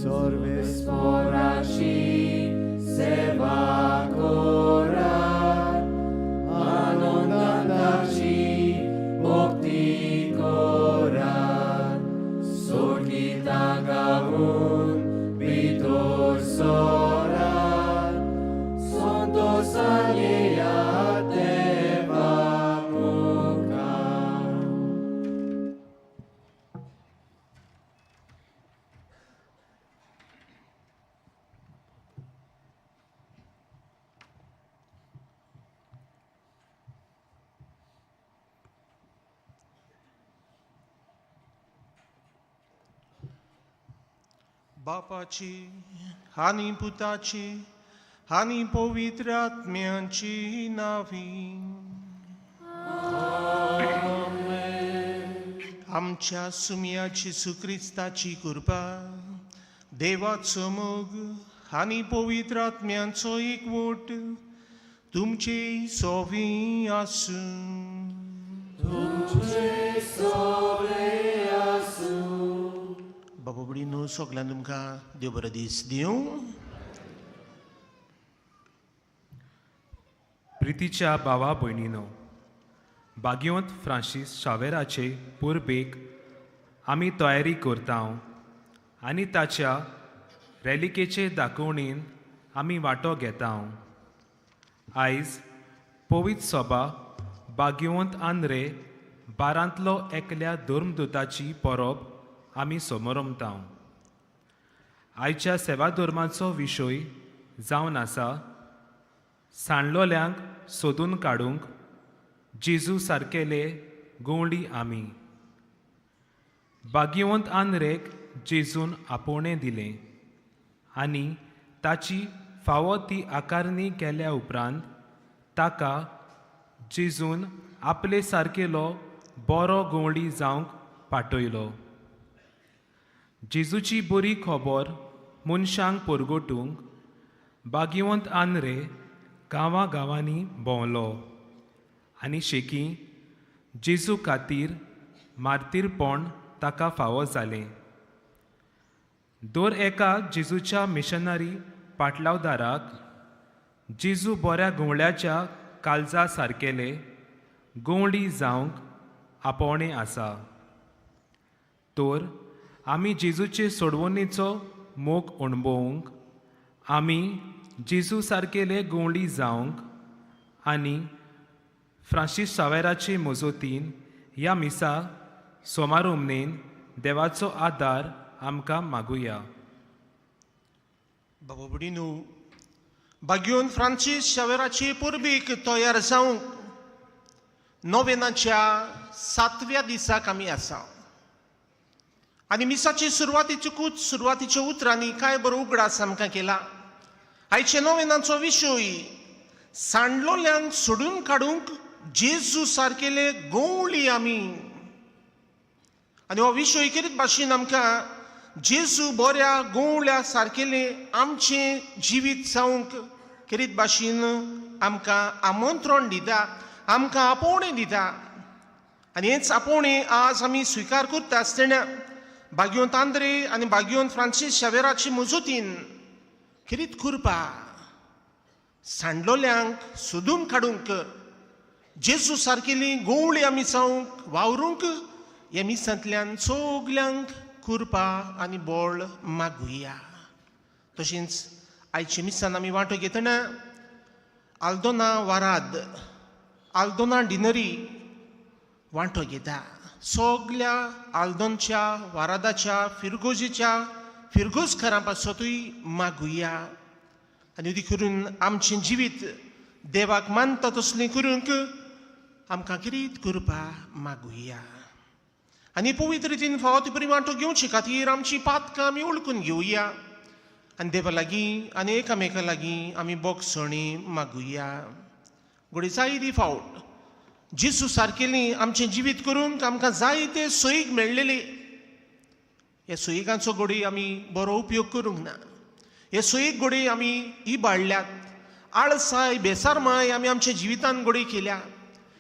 सर्वेस्पोराची सेवा करात, आनंदान ताची भक्ती करात, सोडगितां गावन भितर सरात, संतोसान येयात देवा मुखार. बापाची आनी पुताची आनी पवित्र आत्म्याची नावी. आमच्या सुमया जेजू क्रिस्ताची कृपा, देवाचो मोग आनी पवित्र आत्म्यांचो एकवट तुमचे सोवी आसूं. बाबा न्हू सगळ्यांक तुमकां देव बरो दीस दिवं. प्रितीच्या भावा भयणीनो, भाग्यवंत फ्रांसीस शावेराचे पुरबेक आमी तयारी करता आनी ताच्या रेलिकेचे दाखोवणेन आमी वांटो घेता. आयज पवित्र सभा भाग्यवंत आंद्रे बारांतलो एकल्या धर्मदूताची परब आमी समरमता. आयच्या सेवा धर्माचो विशय जावन आसा सांडलोल्यांक सोदून काडूंक जेजू सारकेले गवंडी आमी. भाग्यवंत आंद्रेक जेजून आपोवणें दिलें आनी ताची फावो ती आकारणी केल्या उपरांत ताका जेजून आपले सारकेलो बरो गवंडी जावंक पाठयलो. जेजूची बरी खबर मनशांक परगटूंक भाग्यवंत आंद्रे गांवां गांवांनी भोंवलो आनी शेकी जेजू खातीर मार्तीरपण ताका फावो जालें. दर एका जेजूच्या मिशनरी पाटलावदाराक जेजू बऱ्या गवळ्याच्या काळजा सारकेले गवळी जावंक आपोवणें आसा. तर आमी जेजूचे सोडवणेचो मोग अणभवूंक, आमी जेजू सारकेले गवळी जावंक आनी फ्रांसीस सावेराचे मजतीन ह्या मिसा सोमारोमनेन देवाचो आदार आमकां मागुया. बाबा भयणीनो, भाग्योन फ्रांसीस शावेराची परबीक तयार जावंक नोवेनाच्या सातव्या दिसाक आमी आसा आनी मिसाची सुरवातीचकूच सुरवातीच्या उतरांनी कांय बरो उगडास आमकां केला. आयच्या नोवेनाचो विशय सांडलोल्यांक सोडून काडूंक जेजू सारकेले गवळी आमी. आनी हो विशय केरीत भाशेन आमकां जेजू बऱ्या गवळ्या सारकेले आमचें जिवीत जावंक केरीत भाशेन आमकां आमंत्रण दिता, आमकां आपोवणें दिता. आनी हेंच आपोवणें आज आमी स्विकार करता आसतना भाग्यवंत आंद्रे आनी भाग्यवंत फ्रांसीस शावेराची मजतीन खेरीत कृपा सांडलोल्यांक सोदून काडूंक जेजू सारकेली गवळी आमी जावंक वावरूंक ह्या मिसांतल्यान सगल्यांक कृपा आनी बळ मागुया. तशेंच आयच्या मिसान आमी वांटो घेतना आल्दोना वाराद, आल्दोना डिनरी वांटो घेता. सगल्या आल्दोनच्या वारादाच्या फिरगोजीच्या फिरगोजकारां पासतूय मागुया आनी ती करून आमचें जिवीत देवाक मानता तसलें करूंक आमकां किरीत कृपा मागुया. आनी पवित्र रितीन फावो ती बरी वांटो घेवचे खातीर आमची पातकां आमी वळखून घेवया आनी देवा लागीं आनी एकामेका लागीं आमी बोगसणी मागुया. घडये जायती फावट जेजू सारकेली आमचें जिवीत करूंक आमकां जायते सोयीक मेळ्ळेली, ह्या सोयिकांचो घडये आमी बरो उपयोग करूंक ना. हे सोयीक घडये आमी इबाडल्यात. आळसाय बेसारमाय आमी आमच्या जिवितान घडये केल्या.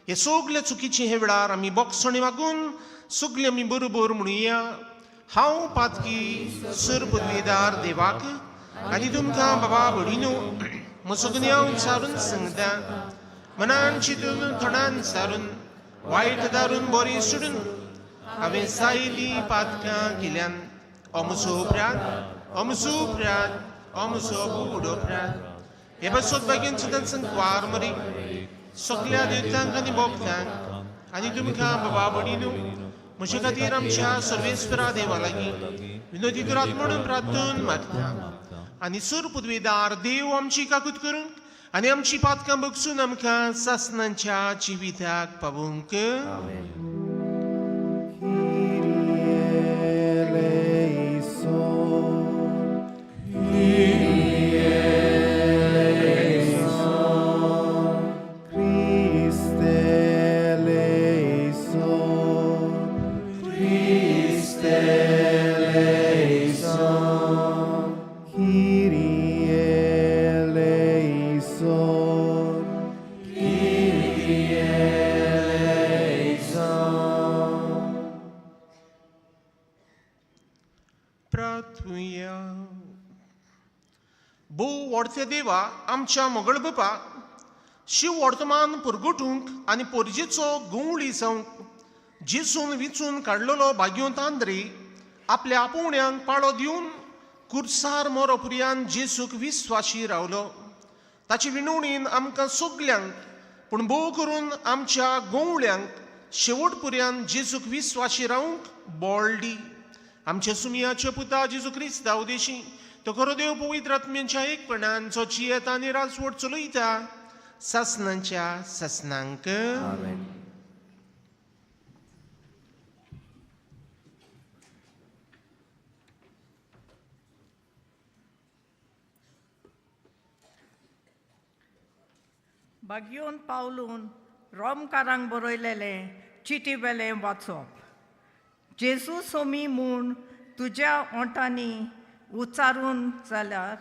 हे सगळे चुकीचे हे वेळार आमी बोगसणी मागून सगळे आमी बरोबर म्हणुया, हांव पातकी सुर पुदवीदार देवाक आनी तुमकां बाबा भडिनू म्हजो गुन्यांव सारून सांगता. मनान चिंतून थोडान सारून वायट दारून बरी सोडून हांवें सायली पातकां केल्यान. अमसो उपरांत अमसो उपरांत अमसो बुड उपरांत हे बसत बागेन सुद्दां संकवार मरी सगल्या देवतांक आनी भोगतांक आनी तुमकां बाबा भडिनू म्हजे खातीर आमच्या सर्वेस्परा देवा लागीं विनोदी करात म्हणून प्रार्थून मागता. आनी सूर पुदवेदार देव आमची काकूत करूंक आनी आमची पातकां बगसून आमकां सासनांच्या जिविताक पावूंक. भोव व्हडते देवा आमच्या मोगळ बापा शिव वर्तमान पुरगुटूंक आनी पोरजेचो गंवळी जावंक जेसून विचून काडलेलो भाग्योंत आंद्रे आपल्या आपोवण्यांक पाळो दिवन कुर्सार मोरो पुरयान जेसूक विस्वाशी रावलो. ताचे विनवणीन आमकां सगल्यांक पूण भोव करून आमच्या गंवळ्यांक शेवट पुरयान जेजूक विस्वाशी रावंक बळ दी. आमच्या सुमियाच्या पुता जेजू क्रिस्ता उदेशी तो खरो देव पवित्र आत्म्यांच्या एकपणान जो जियेता आनी राजवट चलयता सासनांच्या सासनांक. बागयोन पावलून रोमकारांक बरयलेलें चिटी वेलें वाचप. जेजू सोमी म्हूण तुज्या ओंठांनी उच्चारून जाल्यार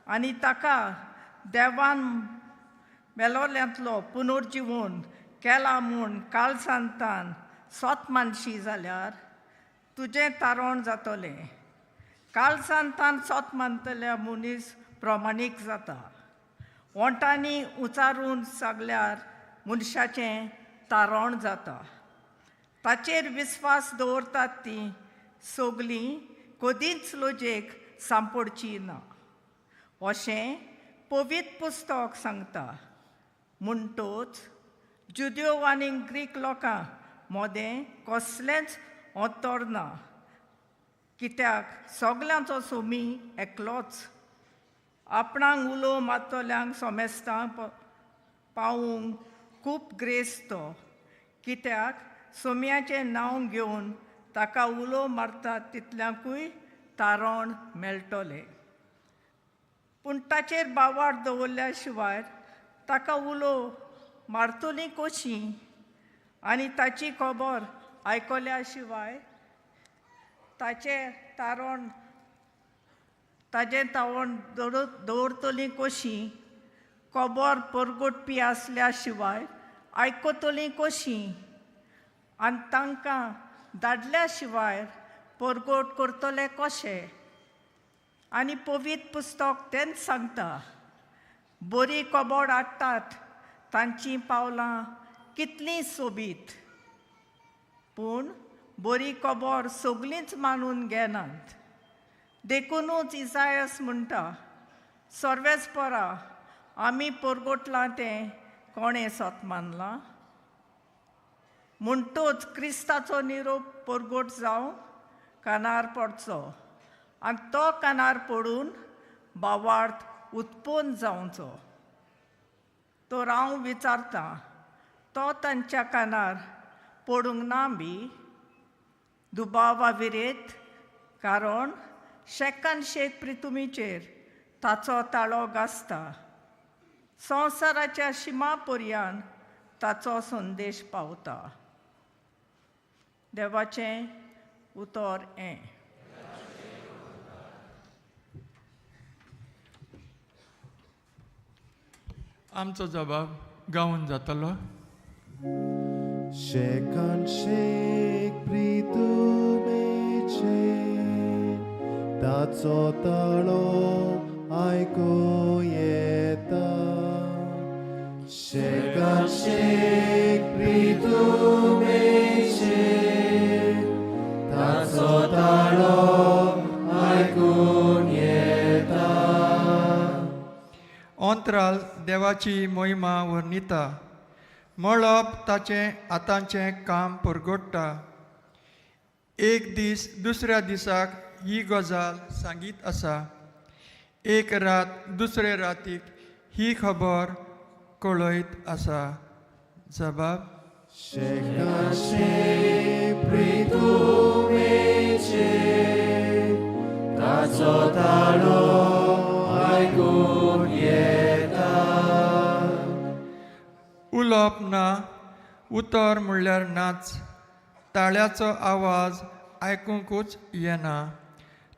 आनी ताका देवान मेलोल्यांतलो पुनर्जिवन केला म्हूण कालसांतान सोत मानशी जाल्यार तुजें तारण जातलें. कालसांतान सोत मानतल्या मनीस प्रमाणीक जाता. ओंठांनी उचारून सगल्यार मनशाचें तारण जाता. ताचेर विस्वास दवरतात ती सगलीं कदींच लजेक सांपडची ना अशें पवित्र पुस्तक सांगता. म्हणटोच जुद्यो आनी ग्रीक लोकां मदें कसलेंच अंतर ना, कित्याक सगल्यांचो सोमी एकलोच. आपणाक उलो मारतल्यांक सोमेस्तां पावूंक खूब ग्रेस तो, कित्याक सोम्याचें नांव घेवन ताका उलो मारतात तितल्यांकूय तारण मेळटलें. पूण ताचेर बावार दवरल्या शिवाय ताका उलो मारतली कशी आनी ताची खबर आयकल्या शिवाय ताचें तारण ताजें तावण दवरतली कशी, खबर परगटपी आसल्या शिवाय आयकतली कशी आनी तांकां धाडल्या शिवाय परगट करतले कशे. आनी पवित्र पुस्तक तेंच सांगता, बरी खबर हाडटात तांचीं पावलां कितलीं सोबीत, पूण बरी खबर सगलींच मानून घेनात. देखुनूच इसायस म्हणटा, सर्वेच परा आमी परगटलां तें कोणें सोत मानलां. म्हणटोच क्रिस्ताचो निरोप परगट जावं कानार पडचो आनी तो कानार पडून भावार्थ उत्पन्न जावचो. तर हांव विचारतां, तो तांच्या कानार पडूंक ना बी दुबावा विरेत, कारण शेकान शेक प्रितुमीचेर ताचो ताळो गाजता, संवसाराच्या शिमा पर्यान ताचो संदेश पावता. देवाचें उतर हें. आमचो जबाब गावन जातलो. शेकान शेक प्रितुमेचेर ताचो ताळो आयकूं येता. शेकान शेक प्रितुमेचेर ताचो ताळो आयकून येता. अंतराल देवाची मोहिमा वर्णिता, मळब ताचें आतांचें काम परगट्टा. एक दीस दुसऱ्या दिसाक ही गजाल सांगीत आसा, एक रात दुसरे रातीक ही खबर कळयत आसा. जबाब. शेकान शेक प्रितुमेचेर ताचो ताळो आयकून येता. उलोवप ना, उतर म्हणल्यार नाच, ताळ्याचो आवाज आयकुंकूच येना,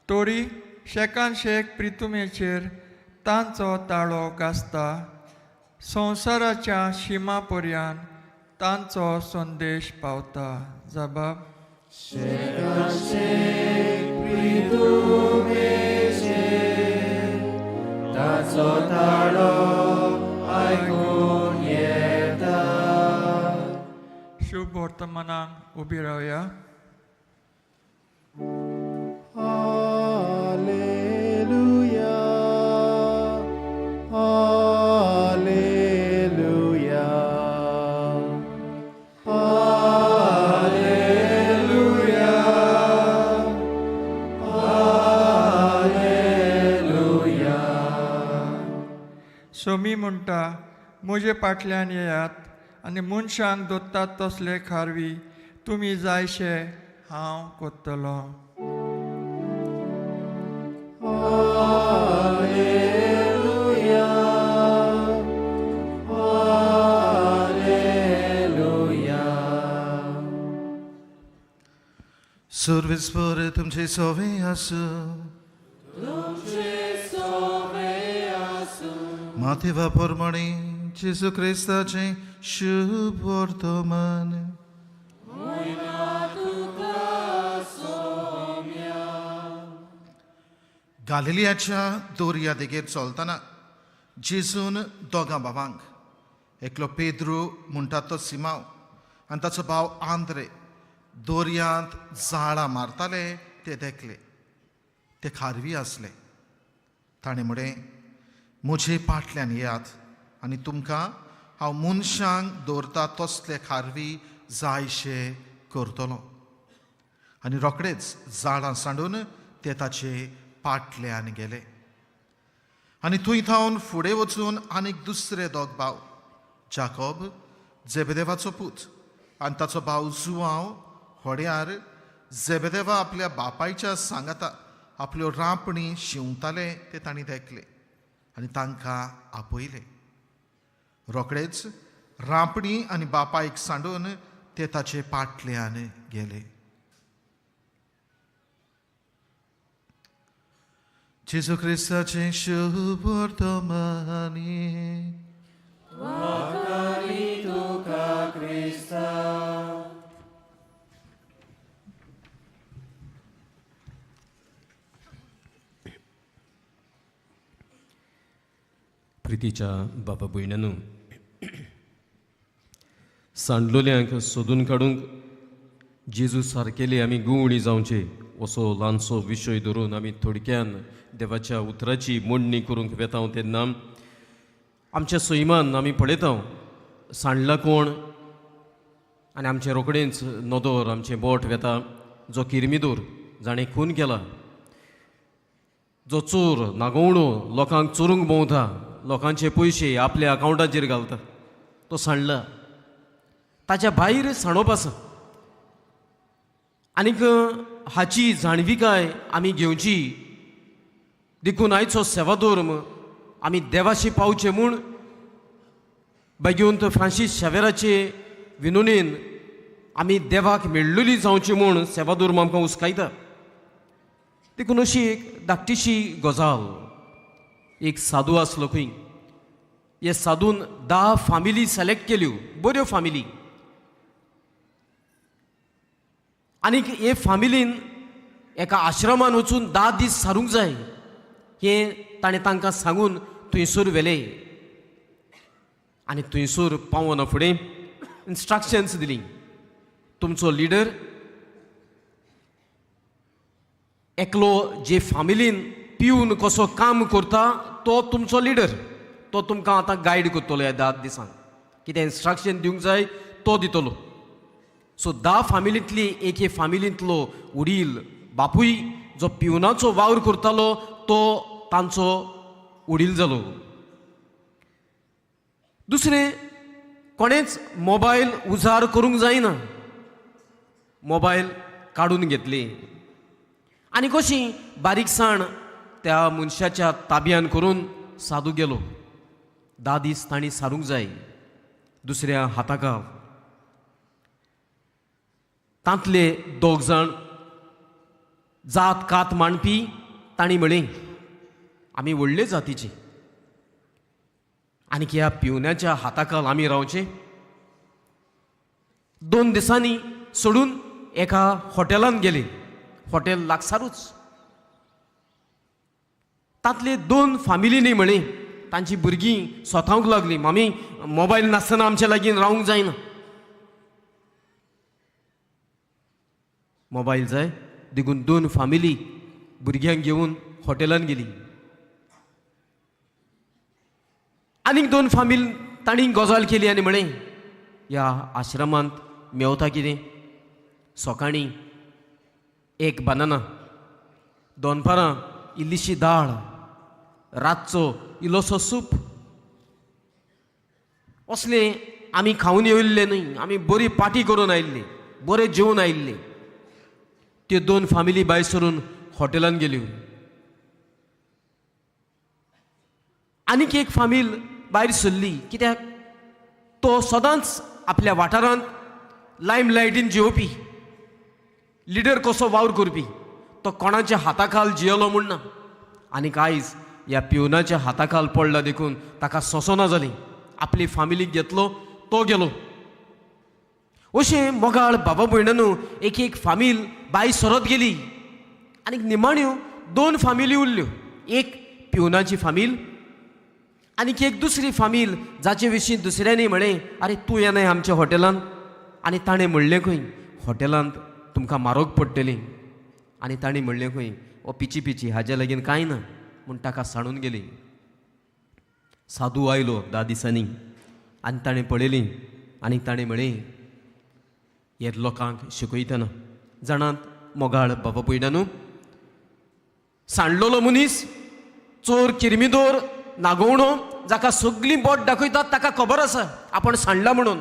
तरी शेकान शेक प्रितुमेचेर तांचो ताळो गाजता. संवसाराच्या शिमा पर्यान तांचो संदेश पावता. जबाब. शेकान शेक प्रितुमेचेर ताचो ताळो आयकून येता. शुभ वर्तमानाक उबी रावया. Alleluia, Alleluia, Alleluia, Alleluia. Somi म्हणटा, म्हजे फाटल्यान येयात आनी मनशांक दोत्तात तसले खारवी तुमी जायशे हांव कोत्तलो. Alleluia, Alleluia. सर्वेस्पर तुमचे सोवे आसूं. माथेवा प्रमाणे जेजू क्रिस्ताचें शुभ वर्तमान. गालिलियाच्या दर्या देगेर चलतना जेजून दोगां भावांक, एकलो पेद्रू म्हणटा तो सिमाव आनी ताचो भाव आंद्रे, दर्यांत जाळां मारताले ते देखले. ते खारवी आसले. ताणें म्हळें, म्हजे पाटल्यान येयात आनी तुमकां हांव मनशांक दवरता तसले खारवी जायशे करतलो. आनी रोखडेच जाळां सांडून ते ताचे पाटल्यान गेले. आनी थंय थावन फुडें वचून आनीक दुसरे दोग भाव, जाकोब जेबेदेवाचो पूत आनी ताचो भाव जुवांव, होड्यार जेबेदेवा आपल्या बापायच्या सांगाता आपल्यो रांपणी शिंवताले ते तांणी देखले आनी तांकां आपयले. रोखडेच रांपणी आनी बापायक सांडून ते ताचे पाटल्यान गेले. जेजू क्रिस्ताचें शुभ वर्तमानी. प्रितीच्या बाबा भयणांनो, सांडलोल्यांक सोदून काडूंक जेजू सारकेले आमी गुवणी जावचे असो ल्हानसो विशय धरून आमी थोडक्यान देवाच्या उतराची मोडणी करूंक वेता तेन्ना आमच्या सैमान आमी पळयता सांडला कोण आनी आमचें रोखडेंच नदर आमचें बोट वेता जो किर्मिदोर जाणें खून केला, जो चोर नागोवणो लोकांक चोरूंक भोंवता, लोकांचे पयशे आपल्या अकावंटाचेर घालता, तो सांडला. ताच्या भायर सांडप आसा आनीक हाची जाणविकाय आमी घेवची. देखून आयचो सेवाधर्म आमी देवाशी पावचे म्हूण बेगीन फ्रांसीस शावेराचे विनोनेन आमी देवाक मेळ्ळुली जावची म्हूण सेवाधर्म आमकां हुस्कायता. देखून अशी एक धाकटीशी गजाल, एक साधू आसलो खंय, हे साधून 10 फामिली सिलेक्ट केल्यो, बऱ्यो फामिली, आनीक हे फामिलीन एका आश्रमान वचून 10 दीस सारूंक जाय हें ताणें तांकां सांगून थंयसर व्हेले आनी थंयसर पावना फुडें इन्स्ट्रक्शन्स दिली, तुमचो लिडर एकलो जे फामिलीन पिवन कसो काम करता तो तुमचो लिडर, तो तुमकां आतां गायड करतलो ह्या 10 दिसांक, कितें इन्स्ट्रक्शन दिवंक जाय तो दितलो. सो 10 फामिलींतली एके फामिलींतलो वडील बापूय जो पिवनाचो वावर करतालो तो तांचो वडील जालो. दुसरें, कोणेंच मोबायल उजार करूंक जायना, मोबायल काडून घेतली आनी कशी बारीकसाण त्या मनशाच्या ताब्यान करून साधू गेलो. 10 दीस तांणी सारूंक जाय दुसऱ्या हाताका. तांतले 2 जाण जात कात मांडपी तांणी म्हळें आमी व्हडले जातीचे आनी ह्या पिवण्याच्या हाताखाल आमी रावचे. 2 दिसांनी सोडून एका हॉटेलांत गेले, हॉटेल लागसारूच. तांतले 2 फामिलींनी म्हळें, तांची भुरगीं स्वतावंक लागलीं, मामी मोबायल नासतना आमच्या लागीं रावंक जायना, मोबायल जाय. देखून 2 फामिली भुरग्यांक घेवन हॉटेलांत गेली. आनीक 2 फामिल तांणी गजाल केली आनी म्हळें ह्या आश्रमांत मेवता कितें, सकाळीं 1 बनाना, दनपारां इल्लीशी दाळ, रातचो इल्लोसो सूप, असलें आमी खावन येयल्ले न्हय, आमी बरी पार्टी करून आयिल्ली, बरें जेवन आयिल्ले. त्यो 2 फामिली भायर सरून हॉटेलांत गेल्यो. आनीक एक फामील भायर सरली, कित्याक तो सदांच आपल्या वाठारांत लायम लायटीन जियोवपी लिडर कसो वावर करपी, तो कोणाच्या हाताखाल जियेलो म्हूण ना. आनीक आयज ह्या पिवनाच्या हाताखाल पडला देखून ताका सोंसना जाली, आपली फामिलीक घेतलो तो गेलो. अशें मोगाळ बाबा भयणानू एक एक फामील बाय सरत गेली आनीक निमाण्यो 2 फामिली उरल्यो, एक पिवनाची फामील आनीक एक दुसरी फामील जाचे विशीं दुसऱ्यांनी म्हळें आरे तूं येनाय आमच्या हॉटेलांत, आनी ताणें म्हणलें खंय हॉटेलांत तुमकां म्हारग पडटली, आनी ताणें म्हणलें खंय ओ पिची पिची हाज्या लागीं कांय ना म्हूण ताका सांडून गेली. साधू आयलो 10 दिसांनी आनी ताणें पळयली आनी ताणें म्हळें हे लोकांक शिकयतना जाणात मोगाळ बाबा भयणानू, सांडलेलो मनीस चोर किरमिदोर नागोवणो जाका सगळीं बोट दाखयतात ताका खबर आसा आपण सांडला म्हणून.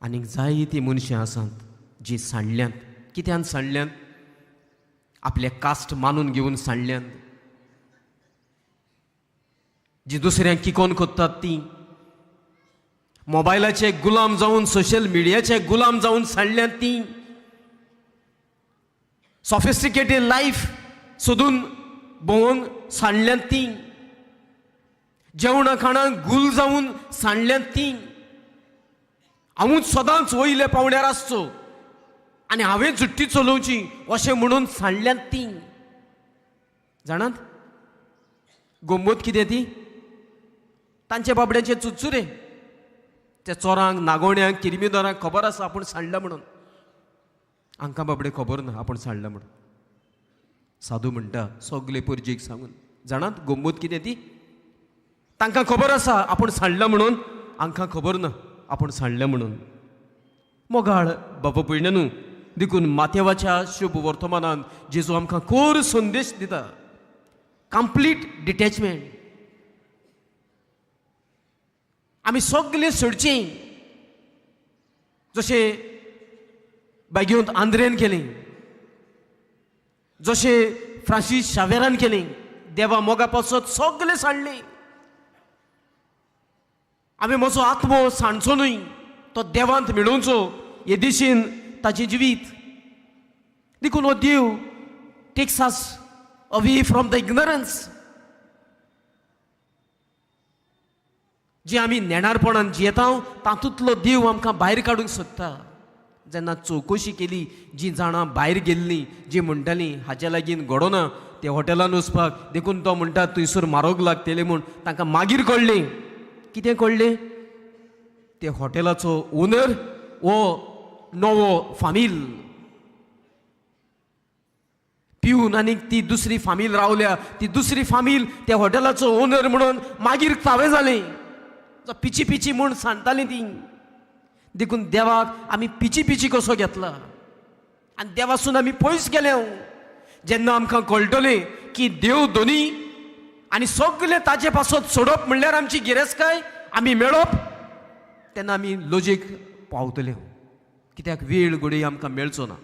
आनीक जायतीं मनशां आसात जी सांडल्यांत, कित्यान सांडल्यांत, आपले कास्ट मानून घेवन सांडल्यांत, जी दुसऱ्यांक किकोन कोत्तात ती मोबायलाचे गुलाम जावन सोशल मिडियाचे गुलाम जावन सांडल्यांत ती, सॉफिस्टिकेटेड लायफ सोदून भोंवून सांडल्यांत ती, जेवणा खाणां गुल जावन सांडल्यांत ती. हांवूच सदांच वयल्या पावंड्यार आसचो आनी हांवें झुट्टी चलोवची अशें म्हणून सांडल्यांत ती. जाणात गंमत कितें ती, तांचे बाबड्यांचे चुरचुरे त्या चोरांक नागोवण्यांक किरमिदोरांक खबर आसा आपूण सांडला म्हणून, हांकां बाबडे खबर ना आपूण सांडला म्हणून. साधू म्हणटा सगले पुरजेक सांगून, जाणात गंमत कितें ती, तांकां खबर आसा आपूण सांडला म्हणून, हांकां खबर ना आपूण सांडलें म्हणून. मोगाळ बाबा भयणानू, देखून माथेवाच्या शुभ वर्तमानान जेजू आमकां कोर संदेश दिता, कंप्लीट डिटॅचमेंट. आमी सगळे सोडची जशें बागेवंत आंद्रेन केलें, जशें फ्रांसीस शावेरान केलें, देवा मोगा पासत सगळे सांडले. आमी म्हजो आत्मो सांडचो न्हय, तो देवांत मेळोवचो हे दिशेन ताचें जिवीत. देखून हो देव takes us away from the ignorance, जी आमी नेणारपणान जियेता तातूंतलो देव आमकां भायर काडूंक सोदता. जेन्ना चवकशी केली, जी जाणां भायर गेल्लीं, जी म्हणटालीं हाच्या लागीं घडोना ते हॉटेलान वचपाक, देखून तो म्हणटा थंयसर मारोग लागतले म्हूण, तांकां मागीर कळ्ळें. कितें कळ्ळें? ते हॉटेलाचो ओनर हो नवो फामील पिवन आनी ती दुसरी फामील रावल्या, ती दुसरी फामील त्या हॉटेलाचो ओनर म्हणून मागीर फावे जालें. पिची पिची म्हूण सांगताली ती. देखून देवाक आमी पिची पिची कसो घेतला आनी देवासून आमी पयस गेले. जेन्ना आमकां कळटलें की देव दोनी आनी सगळें ताजे पासत सोडप म्हणल्यार आमची गिरेस्तकाय आमी मेळप, तेन्ना आमी लजेक पावतले. कित्याक वेळ घडये आमकां मेळचो ना.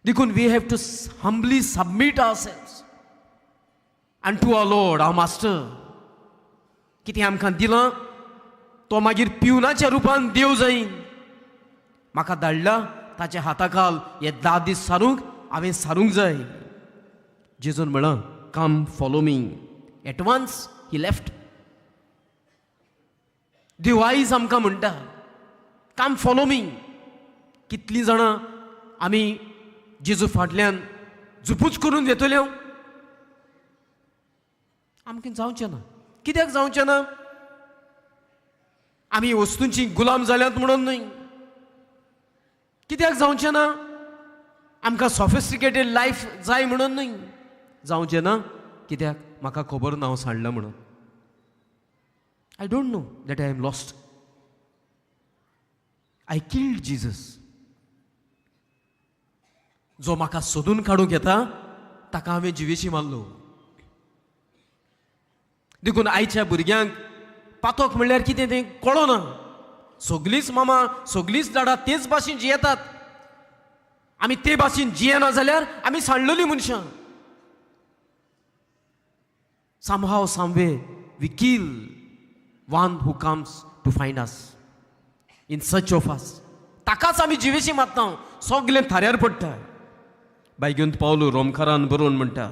देखून we have to humbly submit ourselves unto our Lord, our master. कितें आमकां दिलां तो मागीर पिवनाच्या रुपान देव जायन. म्हाका धाडला ताच्या हाताखाल हे 10 दीस सारूंक हांवें सारूंक जाय. जेजून म्हळां, come follow me. At once he left. देव आयज आमकां म्हणटा, कम फॉलो मी. कितलीं जाणां आमी जेजू फाटल्यान झुपूच करून येतले? आमकां जावचें ना. कित्याक जावचें ना? आमी वस्तूंची गुलाम जाल्यात म्हणून न्हय. कित्याक जावचें ना? आमकां सॉफिस्टिकेटेड लायफ जाय म्हणून न्हय. जावचें ना कित्याक? म्हाका खबर ना हांव सांडलां म्हणून. I don't know that I am lost. I killed Jesus. जो म्हाका सोदून काडूंक येता ताका हांवें जिवेशी मारलो. देखून आयच्या भुरग्यांक पातोक म्हणल्यार कितें तें कळना. सगलींच मामा, सगलींच डाडा तेच भाशेन जियेतात. आमी ते भाशेन जियेना जाल्यार आमी सांडलेलीं मनशां. Somehow, someway, we kill one who comes to find us, in search of us. ताकाच आमी जिवेशी मारता. सगलें थाऱ्यार पडटा. बाय घेवन पावलो रोमकारान बरोवन म्हणटा,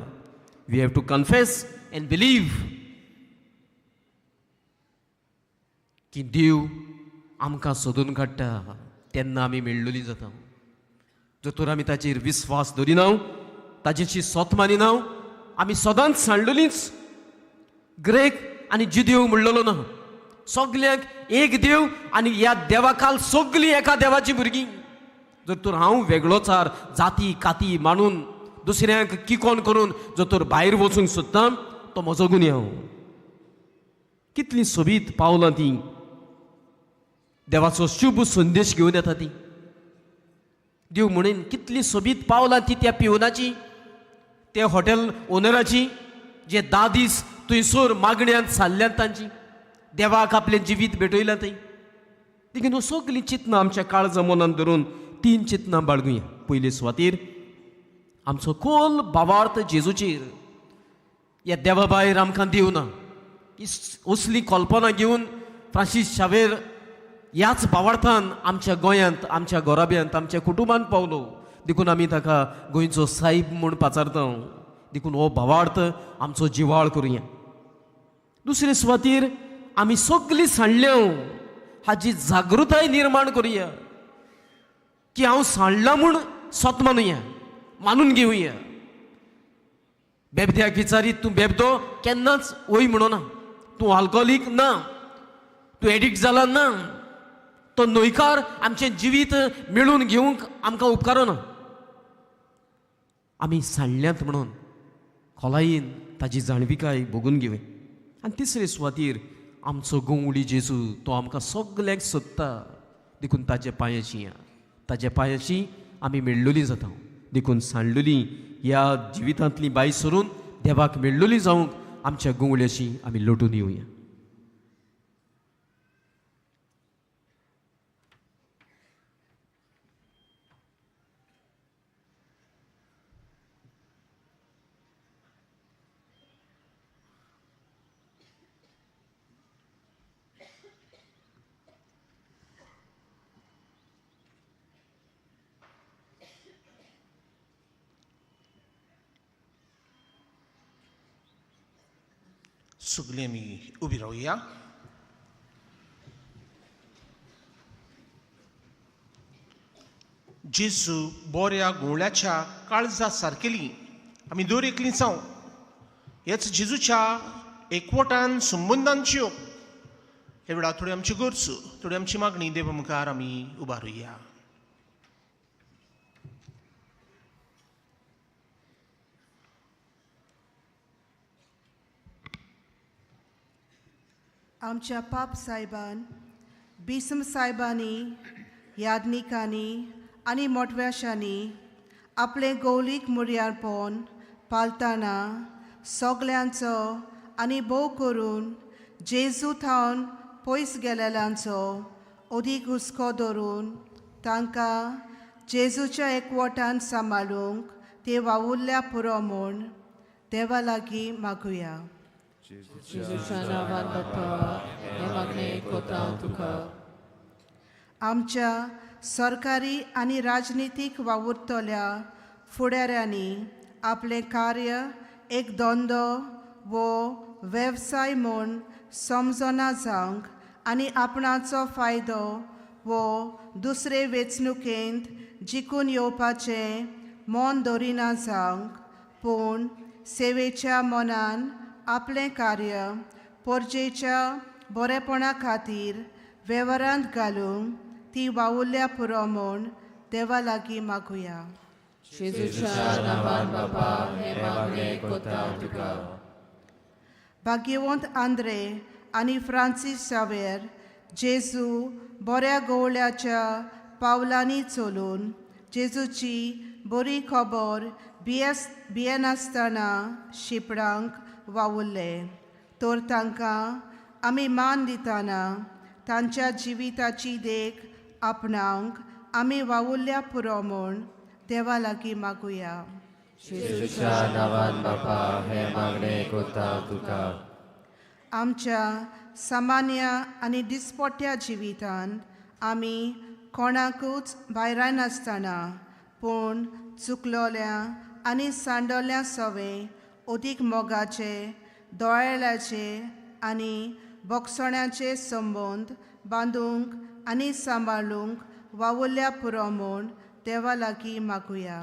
we have to confess and believe की देव आमकां सोदून काडटा तेन्ना आमी मेळ्ळोली जाता. जर तर आमी ताचेर विस्वास दवरिना, ताचेशी सोत मानिना, आमी सदांच सांडलेलींच. ग्रेक आनी जुदेव म्हणलेलो ना, सगल्यांक एक देव आनी ह्या देवाखाल सगळीं एका देवाची भुरगीं. जर तर हांव वेगळोचार जाती काती मानून दुसऱ्यांक किकोन करून जर तर भायर वचूंक सोदता तो म्हजो गुन्यांव. कितलीं सोबीत पावलां तीं, देवाचो शुभ संदेश घेवन येता ती. देव म्हणून कितलीं सोबीत पावलां ती त्या पिवनाची, त्या हॉटेल ओनराची, जे 10 दीस थंयसर मागण्यांत सारल्यात तांची, देवाक आपलें जिवीत भेटयलां थंय. देखून सगळीं चिंतनां आमच्या काळजा मनान धरून 3 चिंतनां बाळगुया. पयले सुवातेर आमचो खोल भावार्थ जेजूचेर. ह्या देवा भायर आमकां देव ना असली कल्पना घेवन फ्रांसीस शावेर ह्याच भावार्थान आमच्या गोंयांत, आमच्या घराब्यांत, आमच्या कुटुंबांत पावलो. देखून आमी ताका गोंयचो सायब म्हूण पाचारता. देखून हो भावार्थ आमचो जिवाळ करुया. दुसरे सुवातेर आमी सगळीं सांडल्या हाजी जागृताय निर्माण करुया की हांव सांडलां म्हूण सत मानुया, मानून घेवया. बेबद्याक विचारीत तूं बेबदो केन्नाच वय म्हणना, तूं आल्कोहोलीक ना, तूं एडिक्ट जाला ना, तो न्हयकार आमचें जिवीत मेळून घेवंक आमकां उपकारना. आमी सांडल्यात म्हणून खोलायेन ताजी जाणविकाय भोगून घेवया. आनी तिसरे सुवातेर आमचो गंवडी जेजू तो आमकां सगल्यांक सोदता. देखून ताज्या पांयाची, ताज्या पांयाची आमी मेळ्ळोली जाता. देखून सांडलेली ह्या जिवितांतली बाय सरून देवाक मेळ्ळोली जावंक आमच्या गंवळ्याशी आमी लोटून येवया. सगळीं आमी उबी रावया. जेजू बोऱ्या गोवळ्याच्या काळजा सारकेली आमी दर एकली जावं हेच जेजूच्या एकवटान संबंदांच्यो हे वेळार थोडी आमची गरजो, थोडी आमची मागणी देवा मुखार आमी उबारुया. आमच्या पाप सायबान, बिस्म सायबांनी, यादनिकांनी आनी मोटव्याशांनी आपलें गौलीक मुर्यारपण पालताना सगल्यांचो आनी भोव करून जेजू थावन पयस गेलेल्यांचो अदीक हुस्को धरून तांकां जेजूच्या एकवटान सांबाळूंक ते वावुरल्या पुरो म्हूण देवा लागीं मागुया. जेजूच्या नांवान बापा हें मागणें कोता तुका. आमच्या सरकारी आनी राजनितीक वावुरतल्या फुडाऱ्यांनी आपलें कार्य एक धंदो वो वेवसाय म्हूण समजना जावंक आनी आपणाचो फायदो वो दुसरे वेंचणुकेंत जिखून येवपाचें मन दवरिना जावंक, पूण सेवेच्या मनान आपलें कार्य पोरजेच्या बरेपणा खातीर वेव्हारांत घालूंक ती वावुरल्या पुरो म्हूण देवा लागीं मागुया. जेजूच्या नांवान बापा हें मागणें कोता तुका. भाग्यवंत आंद्रे आनी फ्रांसीस सावेर जेजू बऱ्या गोवळ्याच्या पावलांनी चलून जेजूची बरी खबर भियेनासतना शिपडांक वावुरले, तर तांकां आमी मान दितना तांच्या जिविताची देख आपणावंक आमी वावुरल्या पुरो म्हूण देवा लागीं मागुया. जेजूच्या नांवान बापा हें मागणें कोता तुका. आमच्या सामान्य आनी दिसपट्ट्या जिवितांत आमी कोणाकूच भायरायनासतना पूण चुकलोल्या आनी सांडोल्या सवे अदीक मोगाचे, दोळ्याचे आनी बोगसण्याचे संबंद बांदूंक आनी सांबाळूंक वावुरल्या पुरो म्हूण देवा लागीं मागुया.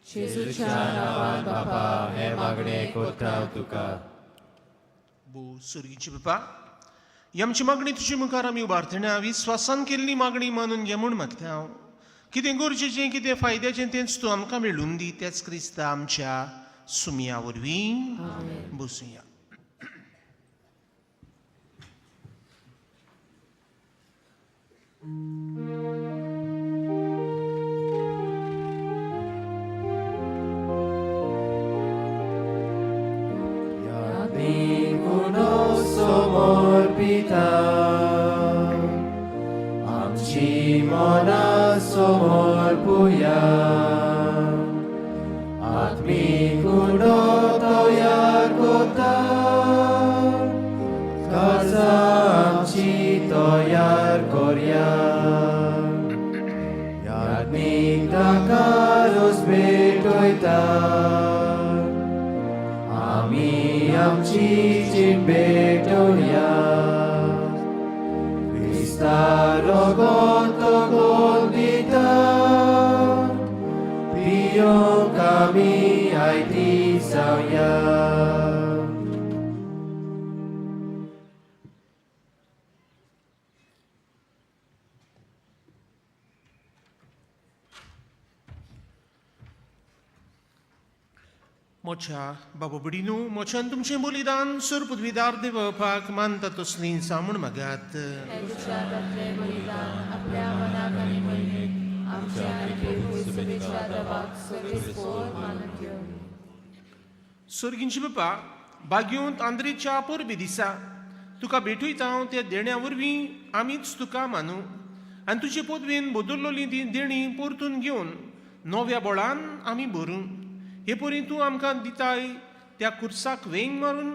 जेजूच्या नांवान बापा हें मागणें कोता तुका. भो सुर्गीची बापा, ही आमची मागणी तुजे मुखार आमी उबारतना विस्वासान केल्ली मागणी मानून घे म्हूण मागता हांव. कितें गरजेचें, कितें फायद्याचें तेंच तूं आमकां मेळून दी, त्याच क्रिस्ता आमच्या सुमया वरवीं. बसुया. आमची मनां समोर पुया, आत्मीक उडो तयार कोता, काळजां आमची तयार कोरया, यादनीक ताका रोज भेटयता, आमी आमची जीण भेटोवया. क्रिस्ता रगत दिता, पियोंक आमी आयती जावया. मोच्या बाबा भयणीनू, मोच्यान तुमचें बलिदान सर पदवीदार देवपाक मानता तसली जावं म्हूण मागात. बलिदान आपल्या मनाक आनी मोहिमेक आमच्या आनी प्रभू सभेच्या देवाक सर्वेस्पोर मानून घेवं. सर्गींची बापा, बागेवंत आंद्रेच्या परबे दिसा तुका भेटयता हांव त्या देण्या वरवीं आमीच तुका मानू आनी तुजे पदवेन बदललोली ती देणी परतून घेवन नव्या बळान आमी भरूं. हे परी तूं आमकां दिताय त्या कुर्साक वेंग मारून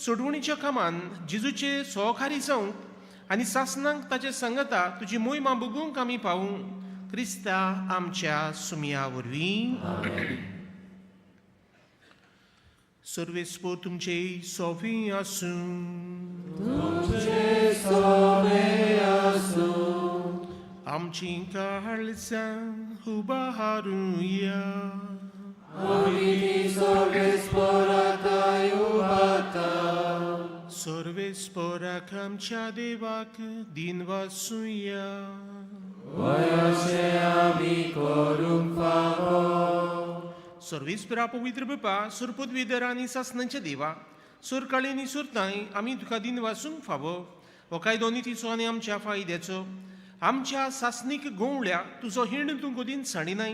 सोडवणीच्या कामान जेजूचे सहकारी जावंक आनी सासनाक ताचे सांगता तुजी मोहिमा बगूंक आमी पावूं. क्रिस्ता आमच्या सुमया वरवीं. सर्वेस्पोर तुमचे सोफी आसूं. आमची काळजां उबारुया. सर्वेस्पोराक आमच्या देवाक दिन वासुया. सर्वेस्परा पवित्र बापा, सुरपदवीधर आनी सासणाच्या देवा, सुरकाळी आनी सुरताय आमी तुका दिन वासूंक फावो हो कायदो नितीचो आनी आमच्या फायद्याचो. आमच्या सासणीक गोंवळ्या तुजो हीण तूं गोदीन साणिनाय,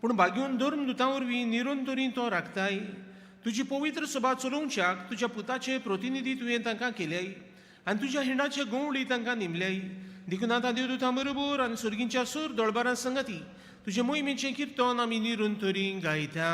पूण भाग्योन धर्म दुतां वरवीं निरंतरी तो राखताय. तुजी पवित्र सभा चलोवच्याक तुज्या पुताचे प्रतिनिधी तुवें तांकां केल्याय आनी तुज्या हिंडाचे गोंवळी तांकां निमल्याय. देखून आतां देवदूतां बरोबर आनी सर्गींच्या सूर दळबारां संगती तुजे मोहिमेचें किर्तन आमी निरंतरी गायता.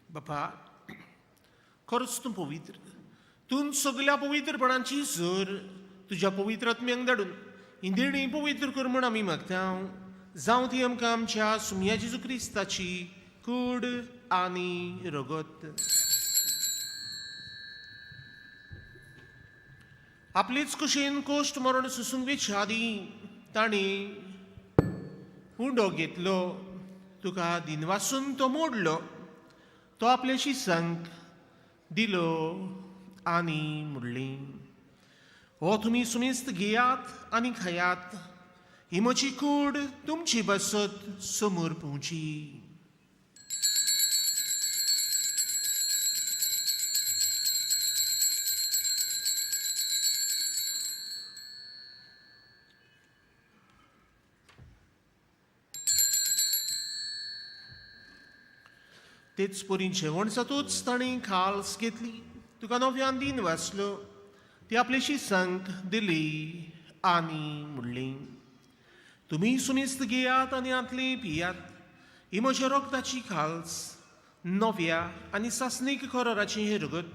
बापा, खरोच तूं पवित्र, तूं सगल्या पवित्रपणाची सर. तुज्या पवित्र आत्म्यांक धाडून ही देणी पवित्र कर म्हूण आमी मागता. जावं ती आमकां आमच्या सुमया जेजू क्रिस्ताची कूड आनी रगत. आपलीच कुशीन कोश्ट मरण सुसूंक वेच्या आदीं तांणी उंडो घेतलो, तुका दिनवासून तो मोडलो, तो आपल्या शिसांक दिलो आनी म्हणलें, हो तुमी सुमेस्त घेयात आनी खायात, ही म्हजी कूड तुमची बसत समोर पोवची. तेच परी जेवण जातूच ताणें खाल्स घेतली, तुका नव्यान दिन वाचलो, ती आपली शिसांक दिली आनी म्हणलें, तुमी सुमेस्त घेयात आनी आतली पियात, ही म्हज्या रगताची खाल्स, नव्या आनी सासणीक खरोराची हे रगत,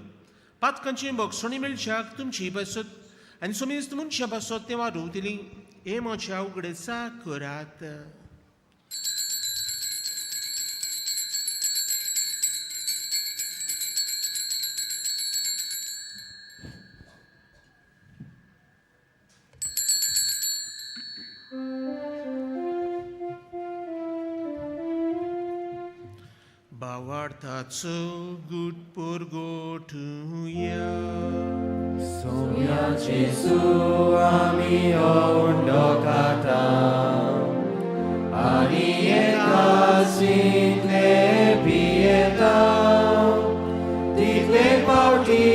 पातकांची बक्षणी मेळच्याक तुमची पासत आनी सुमेस्त मनशां पासत तें वाडोवतली, हे म्हज्या उगडेसा करात. भावार्थाचो गुट परगोटुया. सोम्या जेजू आमी उंडो खाता आनी एकासींतले पियेता, तितले फावटी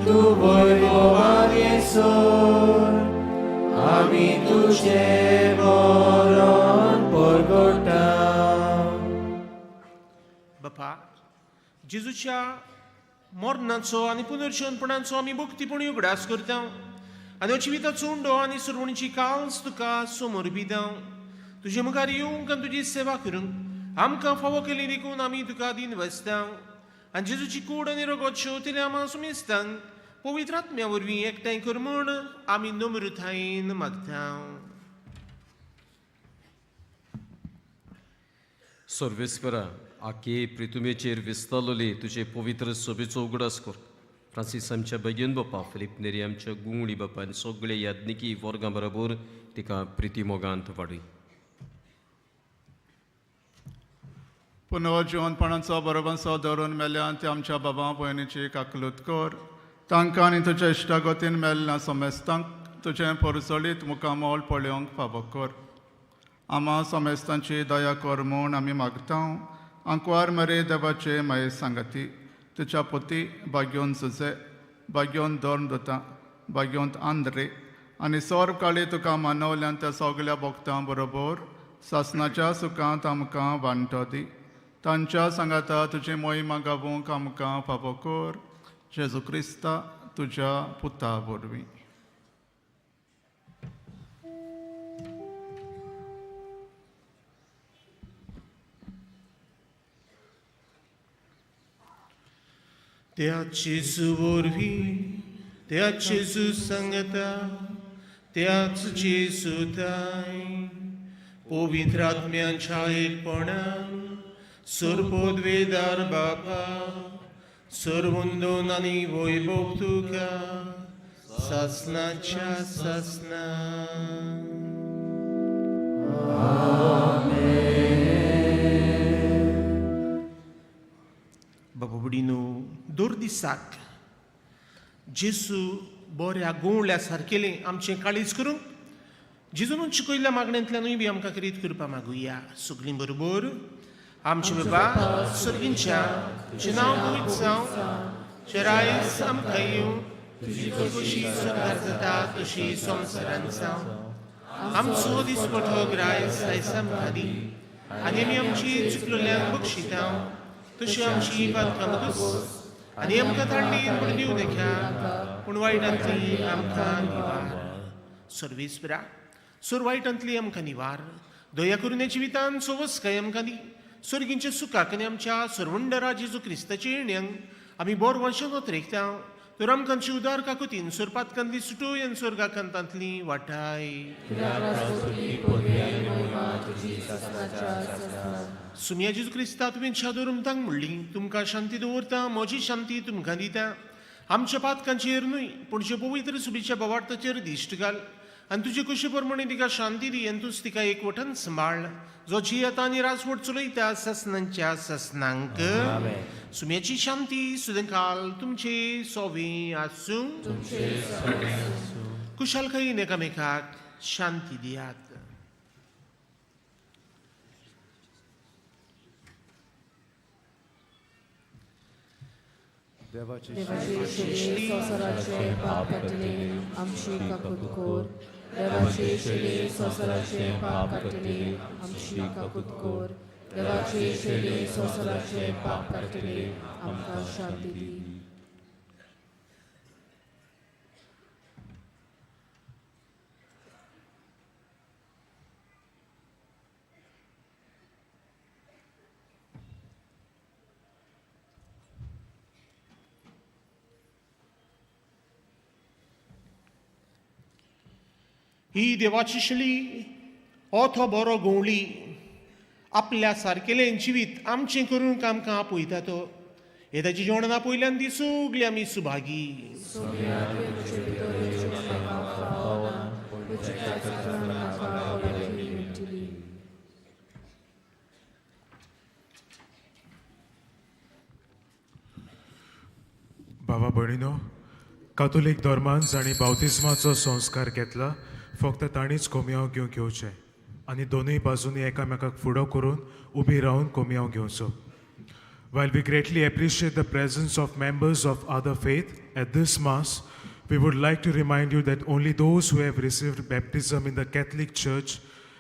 तूं वैभवान येसर आमी तुजें मरण परगटा. बापा, जेजूच्या मरणाचो आनी पुनर्जीवनपणाचो आमी भक्तीपणी उगडास करता आनी हो जिविताचो उंडो आनी सुरवणीची काल्स तुका समोर दिता. तुजे मुखार येवंक आनी तुजी सेवा करूंक आमकां फावो केली देखून आमी तुका दिन वसता आनी जेजूची कूड आनी रगत शेवतल्या आमा सुमेस्तांक पवित्र आत्म्या वरवीं एकठांय कर म्हूण आमी नम्रतायेन मागता. सर्वेस्परा, आखे प्रितुमेचेर विस्तारलोले तुजे पवित्र सभेचो उगडास कर. फ्रांसीस आमच्या बेगीन बापा, फिलीप नेरी आमच्या गुंगडी बापा आनी सगळे याज्ञिकी वर्गां बरोबर तिका प्रिती मोगांत वाडय. पुनर्जिवनपणाचो बरोबरचो धरून मेल्यान ते आमच्या बाबा भयणीची काकलूत कर. तांकां आनी तुज्या इश्टागतीन मेल्ल्या समेस्तांक तुजें परजळीत मुखामोल पळोवंक फावो कर. आमा समेस्तांची दया कर म्हूण आमी मागता. आंकवार मरे देवाचे माये सांगाती तुज्या पोती बाग्योन सुजे बाग्योन दोन दोता बाग्योंत आंद्रे आनी सोर काळी तुका मानवल्यान त्या सगल्या भोगतां बरोबर सासणाच्या सुखांत आमकां वांटो दी. तांच्या सांगाता तुजी मोहिमा गावूंक आमकां फावो कर. जेजू क्रिस्ता तुज्या पुता वरवीं. त्या जेजू वरवीं, त्या जेजू सांगता, त्याच जेजूताय पवित्र आत्म्यांच्या एकपणान सरपोदवेदार बापा सरवंदन आनी वैभव तुका सासनाच्या सासना. बाबा भयणीनो, दर दिसाक जेजू बऱ्या गोंवल्या सारकेलें आमचें काळीज करूंक जेजून शिकयल्ल्या मागण्यांतल्यानूय बी आमकां करीत करपा मागुया. सगळीं बरोबर. आमचे बाबा सर्गींच्या, तुजें नांव पवित्र जावं, तुजें रायस आमकां येवं, तुजी खोशी स्वर्गार जाता तशी संवसारांत जावं. आमचो दिसपटो ग्रायस आयज आमकां दी आनी आमी आमची चुकलेल्यांक बक्षिता तशी आमची पातकां बगस आनी आमकां तांणी म्हूण दिवं नाका, पूण वायटांतली आमकां निवार. सर्वेस्परा, सोर वायटांतली आमकां निवार, दया करून ह्या जिवितान सोवसकाय आमकां दी. सर्गींच्या सुखाक आनी आमच्या सर्वंडरा जेजू क्रिस्ताच्या येण्यांक आमी बोर वंशान रेखता तर आमकां उदार काकुतीन सोरपातकांतली सुटोय आनी स्वर्गाकांतांतली वाटाय. सुमिया जेजू क्रिस्ता, तुवें शादोर तांक म्हणली, तुमकां शांती दवरता, म्हजी शांती तुमकां दिता. आमच्या पातकांचेर न्हय पूण जे पवित्र सुबीच्या बवार्ताचेर दिश्ट घाल आनी तुजे कुशी प्रमाणे तिका शांती दी आनी तूंच तिका एकवटान सांबाळ, जो जियेता आनी राजवट चलयता ससनांच्या ससनांक. सुम्याची शांती सुदंकाल तुमचे सोवे आसूं. कुशालकायेन एकामेकाक शांती दियात. देवाचे शिले संवसाराचे पाप काडटले आमची काकूत कोर. देवाचे शिले संवसाराचे पाप काडटले आमची काकूत कोर. देवाचे शिले संवसाराचे पाप काडटले आमकां शांती दी. ही देवाची शली हो बरो गवळी आपल्या सारकेलें जिवीत आमचें करूंक आमकां आपयता तो हे ताची जेवणां आपयल्यान ती सगळी आमी सुभागी. बाबा भयणीनो, कातोलीक धर्मान जांणी बावतिज्माचो संस्कार घेतला फक्त तांणीच कोमयांव घेवंक येवचें आनी दोनूय बाजूंनी एकामेकाक फुडो करून उबी रावन कोमयांव घेवचो. While we greatly appreciate the presence of members of other faith at this Mass, we would like to remind you that only those who have received baptism in the Catholic Church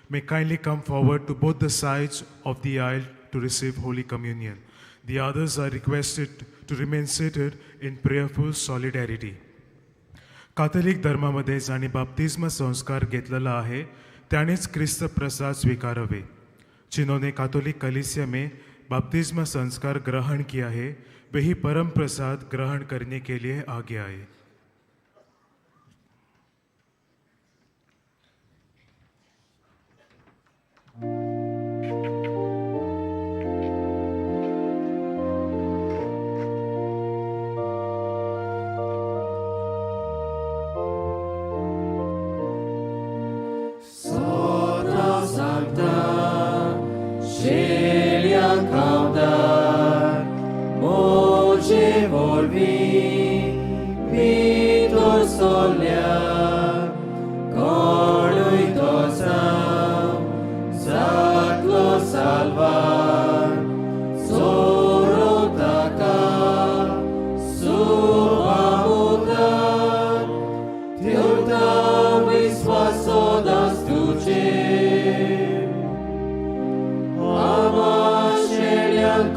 may kindly come forward to both the sides of the aisle to receive Holy Communion. The others are requested to remain seated in prayerful solidarity. Catholic धर्मामध्ये जांणी बाप्तिज्म संस्कार घेतलेला आहे तांणीच क्रिस्त प्रसाद स्वीकारावे. जिन्होंने Catholic कलीसिया में बाप्तिज्म संस्कार ग्रहण किया है वही परम प्रसाद ग्रहण करने के लिए आगे आए. Volvi, mi torsolia,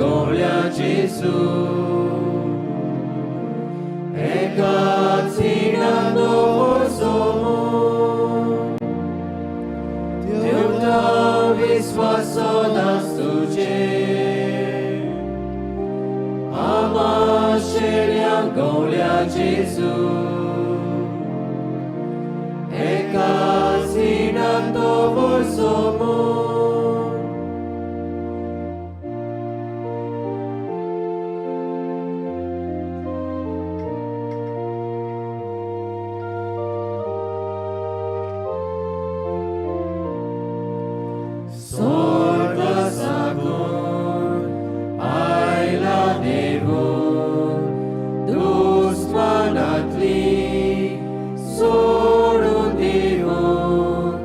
गवळ्या जेजू एका खिणान दवरचो म्हूण देवता विस्वास सदांच तुजेर आमा शेळ्यांक गवळ्या जेजू एका खिणान दवरचो म्हूण. स्वर्गा साकून आयला देवून दुस्मानांतली सोडून दिवन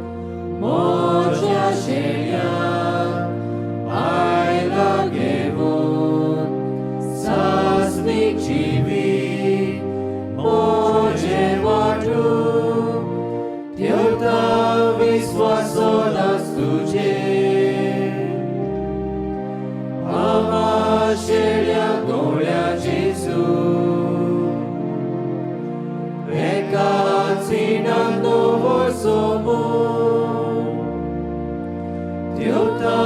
म्हज्या शेळ्यांक आयला घेवन सासणीक जिवीत म्हजें वांटून ठेवता विस्वास सदांच तुजेर आमा शेळ्या गवळ्या जेजू एका खिणान दवरचो म्हूण ठेवता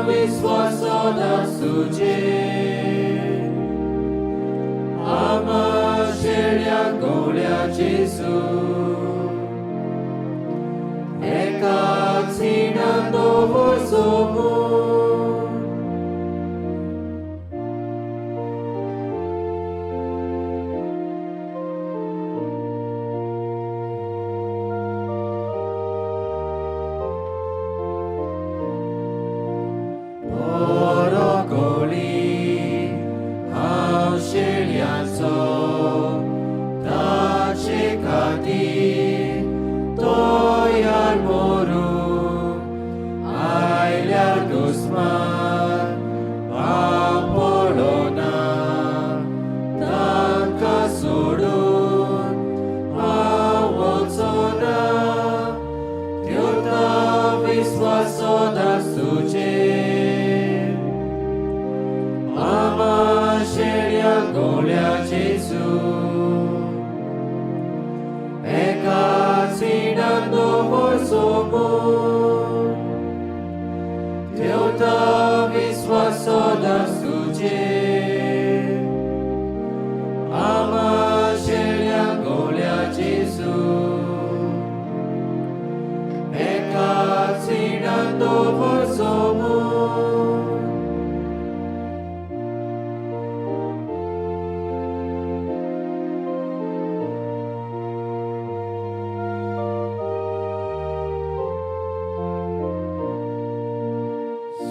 विस्वास सदांच तुजेर आमा शेळ्या गवळ्या जेजू एका खिणान दवरचो म्हूण. बरो गवळी हांव शेळयांचो ताचे खातीर तयार मरूंक आयल्यार दुस्मान हांव पळोना तांकां सोडून हांव वचना ठेवता विस्वास सदांच तुजेर आमा शेळ्या गवळ्या जेजू एका खिणान दवरचो म्हूण ठेवता विस्वास सदांच तुजेर आमा शेळ्या गवळ्या जेजू एका खिणान दवरचो म्हूण.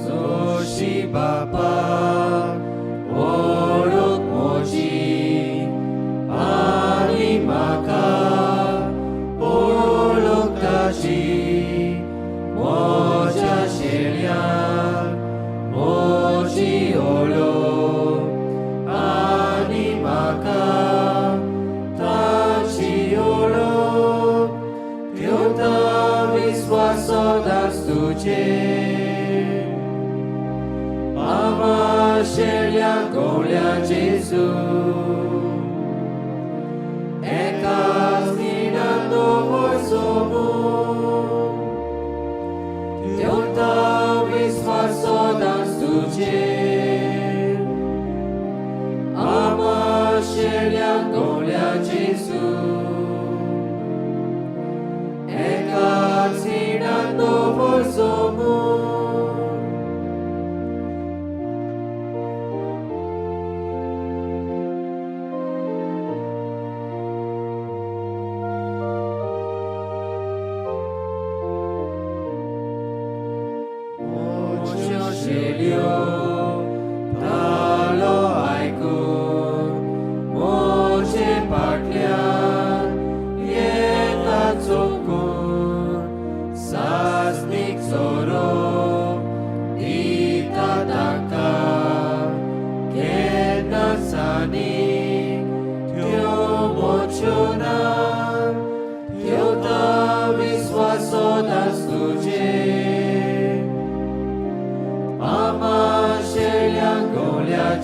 सोशी बापा वळख म्हजी आनी म्हाका वळख ताची म्हज्या शेळ्यांक म्हजी वळख आनी म्हाका ताची वळख ठेवता विस्वास सदांच तुजेर आमा शेळ्या गवळ्या जेजू एका खिणान दवरचो म्हूण ठेवता विस्वास सदांच तुजेर आमा शेळ्या गवळ्या जेजू एका खिणान दवरचो म्हूण. म्हज्यो शेळयो तालो आयकून म्हजे फाटल्यान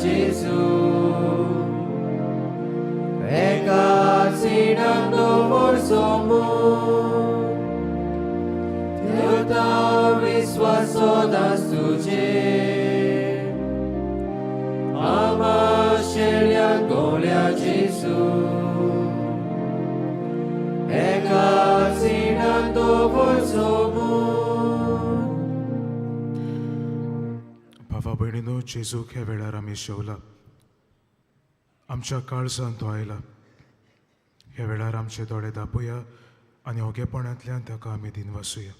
जेजू एकाच रिणाक दवरचो म्हूण ठेवता विस्वास सदांच तुजेर आमा शेळ्यांक गवळ्या जेजू एकाच रिणाक दवरचो म्हूण. भावा भयणीनो, जेजूक ह्या वेळार आमी शेवला. आमच्या काळजान तो आयला. ह्या वेळार आमचे दोळे दापोया आनी ओगेपणांतल्यान ताका आमी दिनवासुया.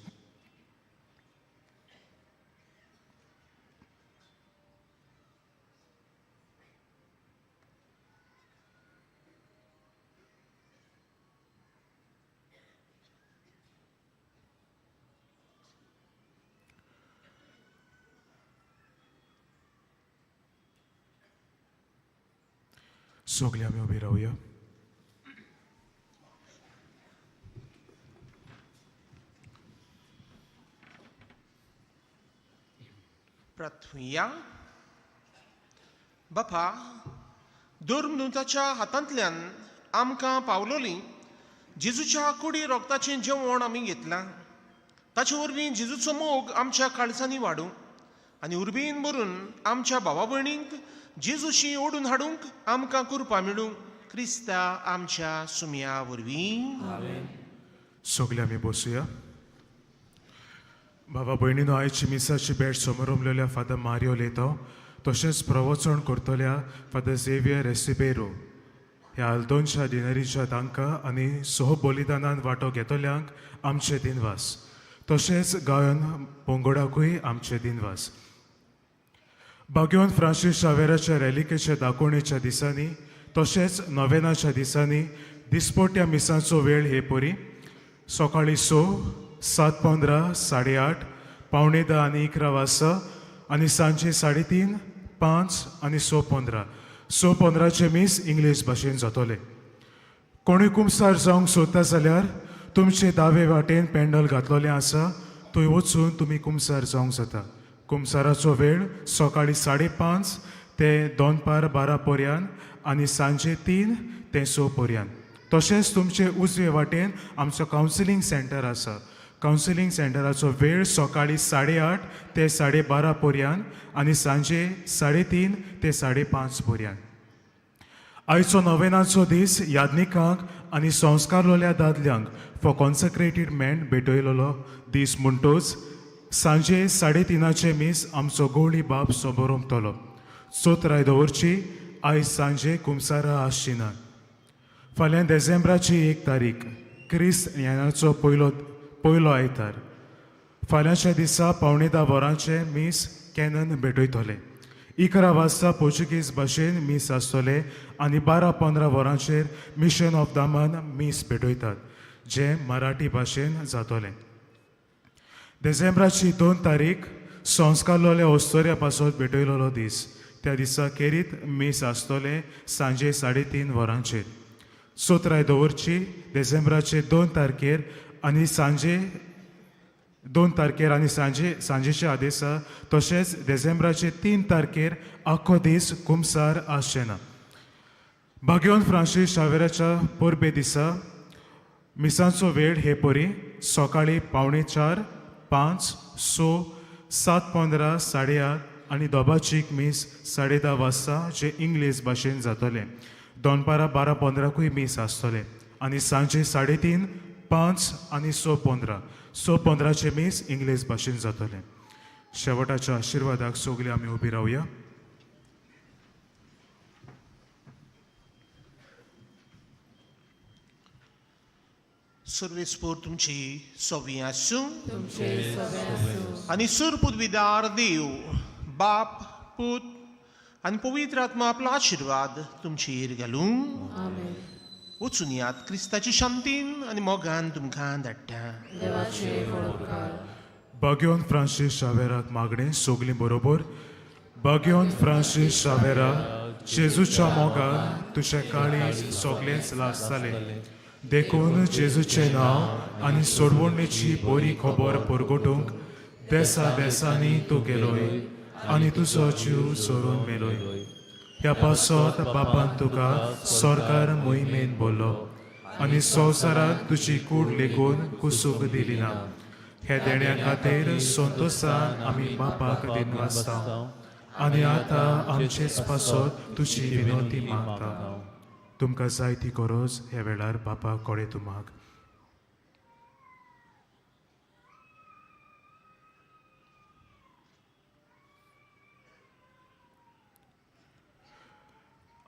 सगळे आमी उबी रावया. प्रार्थुया. बापा, धर्मदूताच्या हातांतल्यान आमकां पावलोली जेजूच्या कुडी रोगताचें जेवण आमी घेतलां. ताचे वरवीं जेजूचो मोग आमच्या काळजांनी वाडूं आनी उर्बेन भरून आमच्या भावा भयणींक जेजूशी ओडून हाडूंक आमकां कृपा मेळूं. क्रिस्ता आमच्या सुमया वरवीं. सगळे आमी बसुया. भावा भयणीनो, आयची मिसाची भेट समोर फादर मारियो लेतो, तशेंच प्रवचन करतल्या फादर झेवियर रेसिबेरो ह्या आल्दोनच्या डिनरीच्या तांकां आनी सह बलिदानान वांटो घेतल्यांक आमचे दिनवास. तशेंच गायन पंगडाकूय आमचे दिनवास. बाग्योन फ्रांसीस शावेराच्या रॅलिकेच्या दाखोवणेच्या दिसांनी तशेंच नोवेनाच्या दिसांनी दिसपट्ट्या मिसांचो वेळ हे परी: सकाळीं 6, 7:15, 8:30, 9:45 आनी 11 वाजता आनी सांजे 3:30, 5 आनी 6:15. 6:15चें मीस इंग्लीश भाशेन जातलें. कोणूय कुमसार जावंक सोदता जाल्यार तुमचे दावे वाटेन पेंडल घातलेलें आसा, थंय वचून तुमी कुमसार जावंक जाता. कुमसाराचो वेळ सकाळीं 5:30 ते दनपार 12 पर्यंत आनी सांजे 3 ते 6 पर्यंत. तशेंच तुमचे उजवे वाटेन आमचो कावन्सिलींग सेंटर आसा. कावन्सिलींग सेंटराचो वेळ सकाळीं 8:30 ते 12:30 पर्यंत आनी सांजे 3:30 ते 5:30 पर्यंत. आयचो नोवेनाचो दीस याज्ञिकांक आनी संस्कारलोल्या दादल्यांक फॉर कॉन्सक्रेटेड मॅन भेटयलेलो दीस म्हणटोच सांजे 3:30चें मीस आमचो गोवळी बाब सोबरोमतलो. चोत्राय दवरची, आयज सांजे कुमसारां आसची ना. फाल्यां देसेंब्राची 1 तारीख, क्रिस्त ज्ञानाचो पयलो पयलो आयतार. फाल्यांच्या दिसा 9:45 वरांचें मीस कॅनन भेटयतले. 11 वाजता पोर्चुगीज भाशेन मीस आसतलें आनी 12:15 वरांचेर मिशन ऑफ दामन मीस भेटयतात, जें मराठी भाशेन जातलें. देसेंब्राची 2 तारीख संस्कारलोल्या ओस्तोऱ्या पासत भेटयलेलो दीस. त्या दिसा केरीत मीस आसतलें सांजे 3:30 वरांचेर. सोत्राय दवरची, देसेंब्राचे 2 तारखेर आनी सांजे 2 तारखेर आनी सांजे सांजेच्या आदेसा. तशेंच देसेंब्राचे 3 तारखेर आख्खो दीस कुमसार आसचें ना. बाग्योन फ्रांसीस शावेराच्या परबे दिसा मिसांचो वेळ हे परी: सकाळीं 3:45, 5, 6, 7:15, 8:30 आनी दोबाचीक मीस 10:30 वाजता, जें इंग्लीश भाशेन जातलें. दनपारां 12:15कूय मीस आसतलें आनी सांजे 3:30, 5 आनी 6:15. 6:15चें मीस इंग्लीश भाशेन जातलें. शेवटाच्या आशिर्वादाक सगळीं आमी उबी रावया. सर्वेस्पोर तुमची सवी आसूं. तुमचे सगळे आसूं. आनी सुरपुदविदार देव बाप, पूत आनी पवित्र आत्मा आपलो आशिर्वाद तुमचेर घालूं. आमेन. वचून यात, क्रिस्ताची शांतीन आनी मोगान तुमकां धाडटा. देवाचे उपकार. बाग्योन फ्रांसीस शावेराक मागणें, सगलीं बरोबर. बाग्योन फ्रांसीस शावेरा, जेजूच्या मोगान तुजें काळीज सगळेंच लासतालें, देखून जेजूचें नांव आनी सोडवणेची बरी खबर परगटूंक देसा देसांनी तूं गेलोय आनी तुजो जीव सोडून मेलोय. ह्या पासत बापान तुका सरकार मोहिमेन बोल्लो आनी संवसाराक तुजी कूड लेगून कुसूंक दिली ना. ह्या देण्या खातीर संतोसान आमी बापाक दिनवासता आनी आतां आमचेच पासत तुजी विनवती मागता. तुमकां जाय ती गरज ह्या वेळार बापा कडेन तूं माग.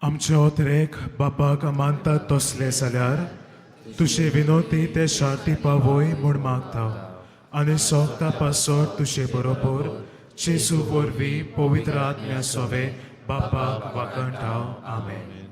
आमचे ओतरेक बापाक मानतात तसले जाल्यार तुजे विनोती ते शांती पावय म्हूण मागता आनी सोगता पासत तुजे बरोबर जेजू वरवीं पवित्र आत्म्या सोवे बापाक वागणटा. आमेन.